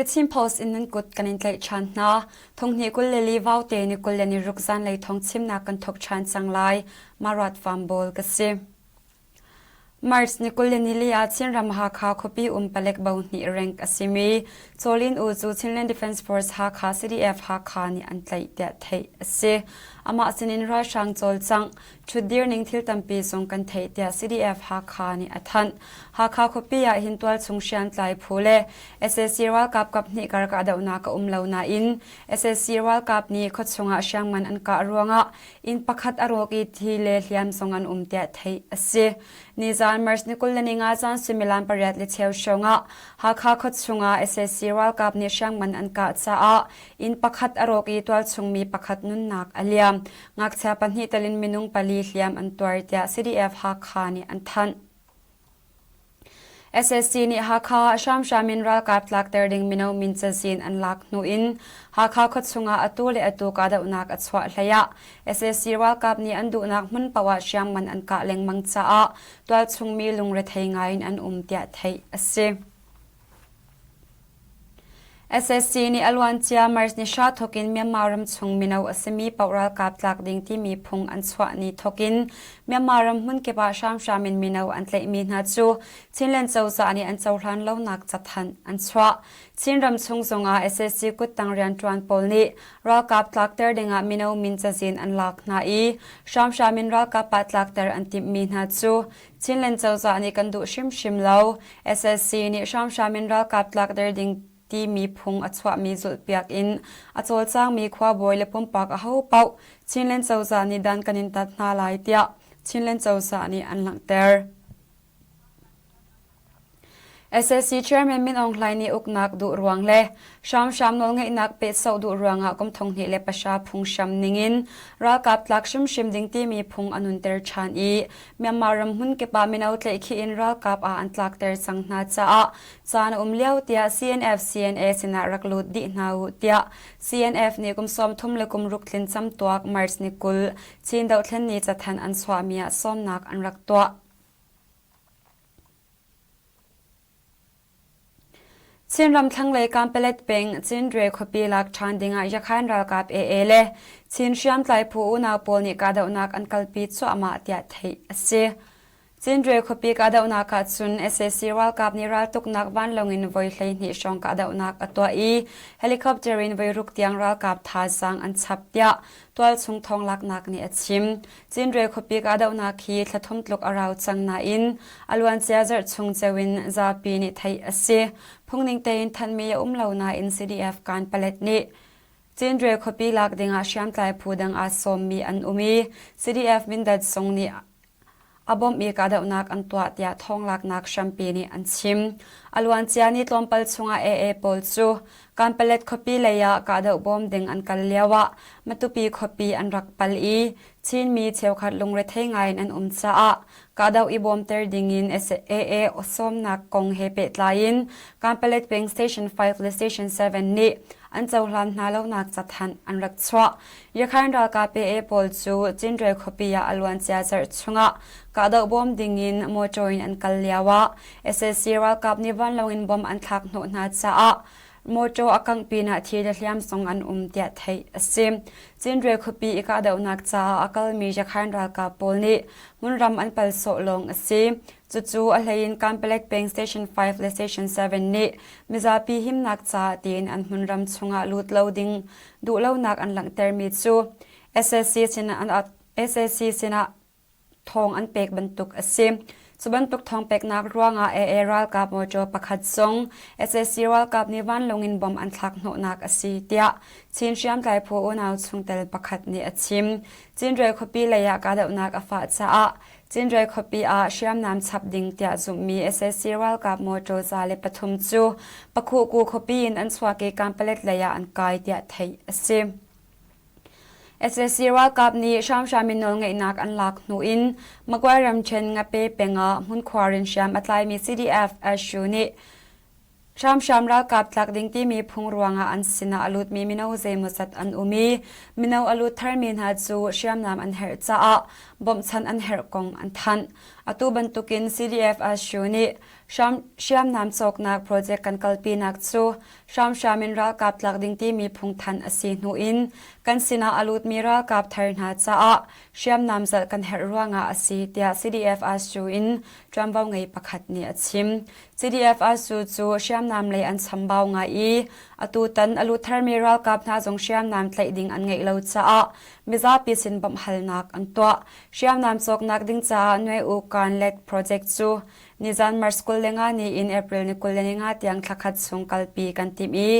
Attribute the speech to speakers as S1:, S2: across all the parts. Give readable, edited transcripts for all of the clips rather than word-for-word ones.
S1: The Chin Post in nan kut kan in tlaih ṭhan hna. Thonghnih 22 vaute ni 26 zanlei thawng chimnak kan thawk ṭhan cang lai. Marat Farm Bawl ka si. March ni 24 ah Chinram Hakha khuapi um palek bo hnih rank a simi Cawlin U cu Chinland Defence Force Hakha CDF Hakha nih an tlaih tiah theih a si. Amah sinin ralhrang cawlcangh, ṭhutdir ning thil tampi zong kan theih tiah CDF Hakha nih a thanh. Hakha khuapi ah hin tualchung hriamtlai phu le sac ralkap kaphnih kar kahdohnak a um lo nain sac ralkap nih khuachung ah hriamngan an kah ruangah inn pakhat a rawk i thi le hliam zong an um tiah theih a si. Nizaan March ni 25 zan suimilam pariat le cheu hrawng ah Hakha khuachung ah sac ralkap nih hriamngan an kah caah inn pakhat a rawk i tualchung mi pakhat nunnak a liam. Ngakchia pahnih tel in minung pali hliam an tuar tiah CDF Hakha nih an thanh. SSC nih Hakha ah hramhram in ralkap tlakter ding mino min cazin an lak hnu in Hakha khuachung ah atu le atu kahdohnak a chuah hlei ah sac ralkap nih an duhnak hmun paoh ah hriamngan an kah lengmang caah tualchung mi lungrethei ngai in an um tiah theih a si. Sac nih a luancia March ni hra thawkin Myanmar ramchung mino a simi paoh ralkap tlak ding timi phung an chuah ni thawkin Myanmar ram hmunkip ah hramhram in mino an tlaihmi hna cu Chinland cozah nih an cohlan lonak cathanh an chuah. Chin ramchung zongah sac kuttang rianṭuan pawl nih ralkap tlakter dingah mino min cazin an lak hna i hramhram in ralkap ah tlakter an timhmi hna cu Chinland cozah nih kan duh hrimhrim lo. SSC nih hramhram in ralkap tlakter ding timi phung a chuahmi zulhpiak in a cawlcangmi khuabawi le pumpak ahopaoh Chinland cozah nih dan kan in tat hna lai tiah Chinland cozah nih an langhter. SSC Chairman Min Aung Hlaing nih uknak duh ruang le hramhram nawlngeihnak pehsauh duh ruangah kum 2009 phunghram ningin ralkap tlak hrimhrim ding timi phung a nunter ṭhan i Myanmar ram hmunkip ah mino tlaihkhih in ralkap ah an tlakter cang hna caah caan a um lio tiah CNF CNA sinah rak lut dih hna u tiah CNF nih kum 30 le kum ruk tlin camtuak March ni 20 Chin dohthlen ni cathanh an chuahmi ah sawmnak an rak tuah. Chinram thlanglei Kanpelet peng Cindre khuapi lak ṭhan dingah Yakhan ralkap AA le Chin hriamtlai phu unau pawl nih kahdohnak an kalpi cuahmah tiah theih a si. Cindre khuapi kahdohnak ah cun sac ralkap nih raltuknak vanlawng in voi 12 hrawng kahdohnak a tuah i helicopter in voi ruk tiang ralkap thazaang an chap tiah tualchung thawnglaknak nih a chim. Cinre khuapi kahdohnak hi thla thum tluk a rau cang nain a luancia zarh chung ceu in zapi nih theih a si. Phungning tein thanhmi a um lo nain CDF Kanpalet nih Cinre khuapi lak dingah hriamtlai phu dang aa sawmmi an um i CDF Mindat zong nih a bawmh i kahdohnak an tuah tiah thawnglaknak hrampi nih an chim. A luancia ni tlawmpal chungah AA pawl cu Kanpalet khuapi lei ah kahdoh bawm ding an kal lioah Matupi khuapi an rak pal i Chinmi cheukhat lungrethei ngaiin an um caah kahdoh i bawmter dingin AA sawmnak kong he pehtlai in Kanpalet peng Station 5 le Station 7 nih an cohlan hna lonak cathanh an rak chuah. Yakhain ralkap AA pawl cu Cinre khuapi ah a luancia zarh chungah kahdoh bawm dingin motor in an kal lioah sac ralkap nih vanlawng in bomb an thlak hnawh hna caah motor a kangh pinah thi le hliam zong an um tiah theih a si. Cinre khuapi i kahdohnak caah a kalmi Yakhain ralkap pawl nih hmunram an pal sawh lawng a si. Cucu a hleiin Kanpalet peng Station 5 le Station 7 nih mizapi himnak caah tiin an hmunram chungah lut lo ding duhlonak an langhtermi cu sac sinah, sinah thawng an pek bantuk a si. Cu bantuk thawng peknak ruangah AA ralkap motor pakhat zong sac ralkap nih vanlawng in bomb an thlak hnawhnak a si tiah Chin hriamtlai phu unau chungtel pakhat nih a chim. Cinre khuapi lei ah kahdohnak a fah caah Cinre khuapi ah hriamnam chap ding tiah zumhmi sac ralkap motor 103 cu Pakhuhku khuapi in an chuak i Kanpalet lei ah an kai tiah theih a si. Sac ralkap nih hramhram in nawlngeihnak an lak hnu in Magway ramṭhen Ngape peng ah hmunkhuar in hriam a tlaimi CDF Ashu nih hramhram ralkap tlak ding timi phung ruangah an sinah a lutmi mino zeimawzat an um i mino a lut tharmi hna cu hriamnam an herh caah. bawmhchanh an herh kong an thanh. Atu bantukin CDF ASU nih hriamnam cawknak project kan kalpinak cu hramhram in ralkap tlak ding timi phungthan a si hnu in kan sinah a lutmi ralkap thar hna caah hriamnam zalh kan herh ruangah a si tiah CDF ASU in ṭuanvo ngei pakhat nih a chim. CDF ASU cu hriamnam lei an chambau ngai i atutan a lut tharmi ralkap hna zong hriamnam tlaih ding an ngeih lo caah mizapi sin bawmhhalnak an tuah. Hriamnam cawknak ding caah Nwe U Kan Let project cu nizan March 25 ni in April ni 25 tiang thlakhat chung kalpi kan timh i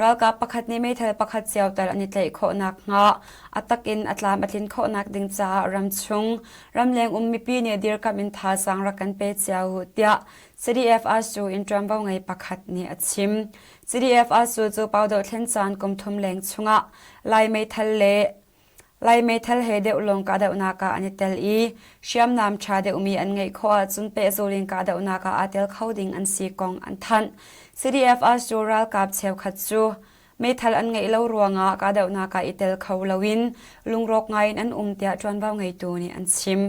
S1: ralkap pakhat nih meithal pakhat cio tal an i tlaih khawh nakhnga a tak in a tlam a tlin khawhnak ding caah ramchung ramleng um mipi nih dirkamh in thazaang rak kan pe cio u tiah CDF ASU in ṭuanvo ngei pakhat nih a chim. CDF ASU cu Pau dohthlen caan kum thum leng chungah Lai meithal le Lai meithal he deuh lawng kahdohnak ah an i tel i hriamnam ṭha deuhmi an ngeih khawh ahcun pehzul in kahdohnak ah aa tel kho ding an si kong an thanh. CDF ASU ralkap cheukhat cu meithal an ngeih lo ruangah kahdohnak ah i tel kho loin lungrawk ngaiin an um tiah ṭuanvo ngeitu nih an chim.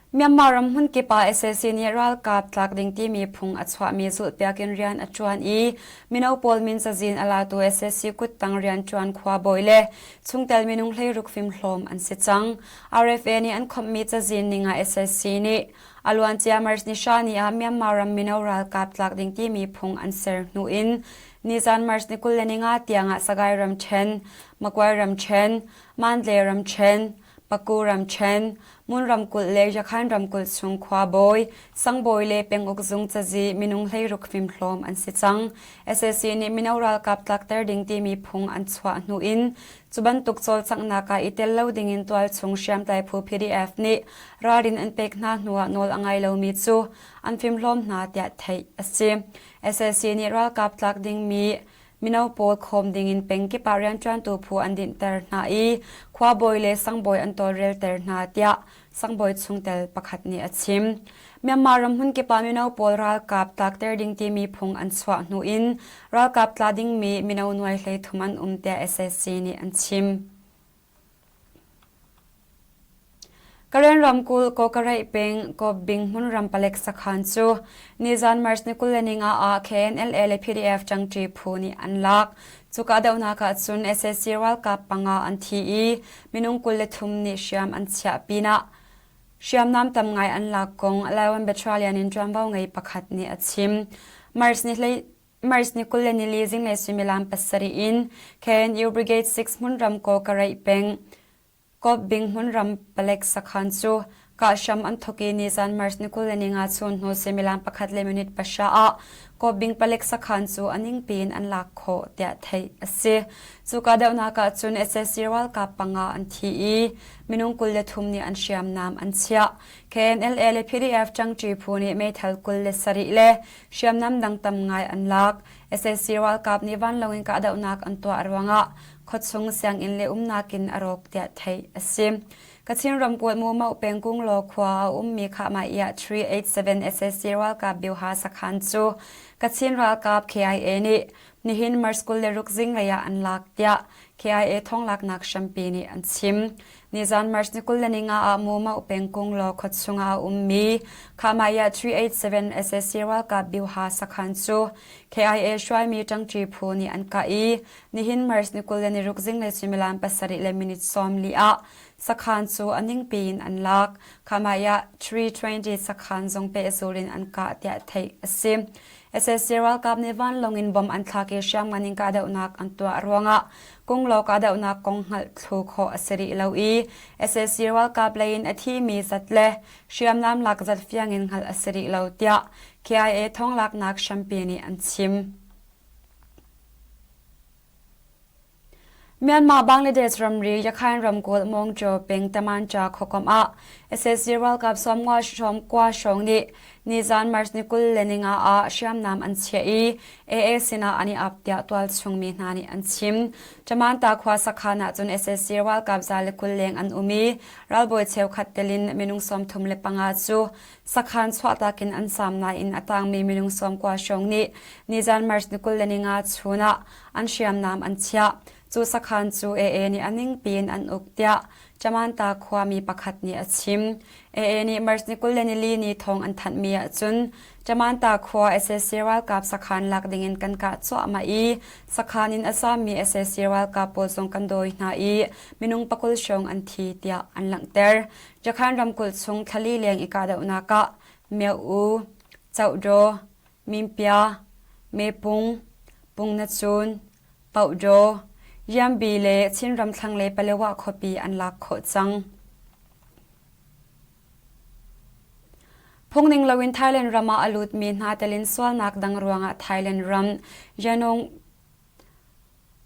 S1: Myanmar ram hmunkip ah sac nih ralkap tlak ding timi phung a chuahmi zulhpiak in rian a ṭuan i mino pawl min cazin a latu sac kuttang rianṭuan khuabawi le chungtel minung 16 fimhlawm an si cang. RFA nih an khawmhmi cazin ning ah sac nih a luancia March ni hra ni ah Myanmar ram mino ralkap tlak ding timi phung an ser hnu in nizan March ni 25 tiangah Sagaing ramṭhen, Magway ramṭhen, Mandalay ramṭhen, Paku ramṭhen, Mun ramkulh le Yakhan ramkulh chung khuabawi, sangbawi le penguk zung cazi minung 16 fimhlawm an si cang. Sac nih mino ralkap tlakter ding timi phung an chuah hnu in cu bantuk cawlcanghnak ah i tel lo dingin tualchung hriamtlai phu PDF nih ralrin an pek hna hnuah nawl a ngai lomi cu an fimhlawm hna tiah theih a si. Sac nih ralkap tlak dingmi Mino pawl khawm dingin pengkip ah rianṭuantu phu an dinhter hna i khuabawi le sangbawi an tawlrelter hna tiah sangbawi chungtel pakhat nih a chim. Myanmar ram hmunkip ah mino pawl ralkap tlakter ding timi phung an chuah hnu in ralkap tla dingmi mino nuai 33 an um tiah sac nih an chim. Karen ramkulh Kawkaraih peng Kawbing hmunram palek sakhan cu nizan March ni 25 ah KNLA le PDF ṭangṭi phu nih an lak. Cu kahdohnak ah cun sac ralkap panga an thi i minung 23 nih hriam an chiah pinah hriamnam tam ngai an lak kong Laiwan Battalion in ṭuanvo ngei pakhat nih a chim. March ni hlei March ni 24 zinglei suimilam pasarih in KNU Brigade 6 hmunram Kawkaraih peng Kawpbing hmunram palek sakhan cu kahhram an thawk i nizan March ni 25 chun hnu suimilam pakhat le minute pahra ah Kawpbing palek sakhan cu a ningpi in an lak khawh tiah theih a si. Cu kahdohnak ah cun sac ralkap panga an thi i minung 23 nih an hriamnam an chiah. KNLA le PDF ṭangṭi phu nih meithal 27 le hriamnam dang tam ngai an lak. Sac ralkap nih vanlawng in kahdohnak an tuah ruangah khuachung sianginn le umnak in a rawk tiah theih a si. Kachin ramkulh Mumauh peng Kunglaw khua a ummi Khahmaiah 387 sac ralkap Bioha sakhan cu Kachin ralkap KIA nih nihin March 26 zinglei ah an lak tiah KIA thonglaknak hrampi nih an chim. Nizan March ni 25 ah Mumauh peng Kunglaw khuachung ah a ummi Khahmaiah 387 sac ralkap Bioha sakhan cu KIA hruaimi ṭangṭi phu nih an kah i Nihin March ni 26 zinglei suimilam pasarih le minute 40 ah sakhan cu a ningpi in an lak. Khamai ah 320 sakhan zong pehzul in an kah tiah theih a si. Sac ralkap nih vanlawng in bom an thlak i hriamngan in kahdohnak an tuah ruangah Kunglaw kahdohnak kong hngalh thlu khawh a si rih lo i sac ralkap lei in a thimi zat le hriamnam lak zat fiang in hngalh a si rih lo tiah KIA thawnglaknak hrampi nih an chim. Myanmar Bangladesh ramri Yakhain ramkulh Mawngjaw peng Tamancha khuakomh ah sac ralkap sawmnga sawmkua hrawng nih nizan March ni 25 ah hriamnam an chiah i AA sinah an i ap tiah tualchung mi hna nih an chim. Tamanta khua sakhan ah cun sac ralkap 120 leng an um i ralbawi cheukhat telin minung 35 cu Sakhan chuahtak in an saam nain a tangmi minung 90 hrawng nih nizan March ni 25 chun ah an hriamnam an chiah. Cu sakhan cu AA nih a ningpi in an uk tiah Jamanta khuami pakhat nih a chim. AA nih March ni 24 ni thawng an thanhmi ahcun Jamanta khua sac ralkap sakhan lak dingin kan kah cuahmah i sakhan in a zammi sac ralkap pawl zong kan dawi hna i minung pakul hrawng an thi tiah an langhter. Jakhan ramkulh chung thlali leng i kahdohnak ah Myo-U, Cohdaw, Mimpia, Mepung, Pungnacun, Pohdaw, Yambi le Chinram thlanglei Palewa khuapi an lak khawh cang. Phungning loin Thailand ram ah a lutmi hna telin sualnak dang ruangah Thailand ram Yanong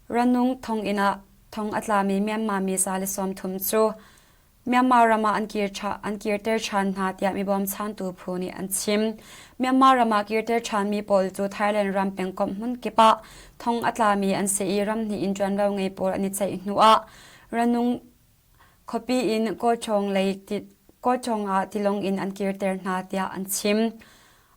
S1: Ranung thonginn ah thong a tlami Myanmar mi 130 cu Myanmar ram ah an kir an kirter ṭhan hna tiah mi bawmchantu phu nih an chim. Myanmar ram ah kirter ṭhanmi pawl cu Thailand ram pengkomh hmun kip ah thong a tlami an si i ramhnih in ṭuanvo ngei pawl an i ceih hnu ah ranung khuapi in Kawchawng lei Kawchawng ah tilawng in an kirter hna tiah an chim.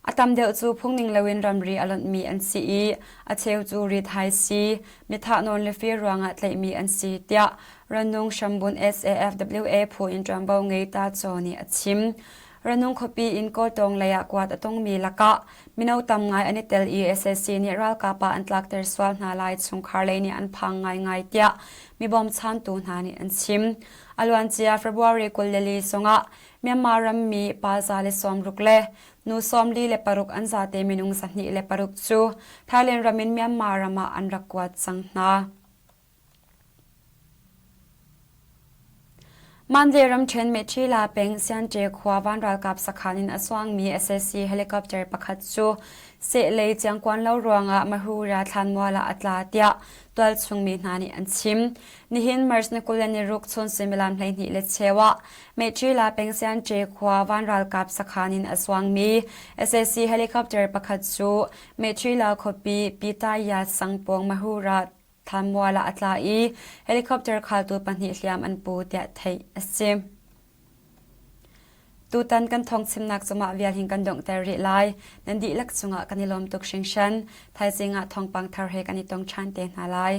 S1: A tam deuh cu phungning loin ramri a lonhmi an si i a cheu cu rit-hai si, mi thahnawn le fir ruangah tlaihmi an si, tiah Ranung hrambunh SAFWA phu in ṭuanvo ngei Ta Chaw nih a chim. Ranung khuapi in Kawtawng lei ah kuat a tongmi lakah mino tam ngai an i tel i sac nih ralkap ah an tlakter sual hna lai chungkhar lei nih an phang ngaingai tiah mi bawmchantu hna nih an chim. A luancia February 24 zongah Myanmar rammi pa 160 le nu 46 an zate minung 206 cu Thailand ram in Myanmar ram ah an rak kuat cang hna. Mandalay ramṭhen Methila peng Sianṭe khua van ralkap sakhan in a suangmi sac helicopter pakhat cu sehlei ciangkuan lo ruangah Mahura thlanmual ah a tla tiah tualchung mi hna nih an chim. Nihin March ni 26 chun suimilam 12 le cheu ah Methila peng Sianṭe khua van ralkap sakhan in a suangmi sac helicopter pakhat cu Methila khuapi Pitaya sangpawng Mahura thlanmual ah a tla i helicopter khaltu pahnih hliam an pu tiah theih a si. Tutan kan thawngchimnak cungah vial hin kan donghter rih lai. Nan dihlak cungah kan i lawm tuk hringhran. Thaizing ah thawngpang thar he kan i tong ṭhan te hna lai.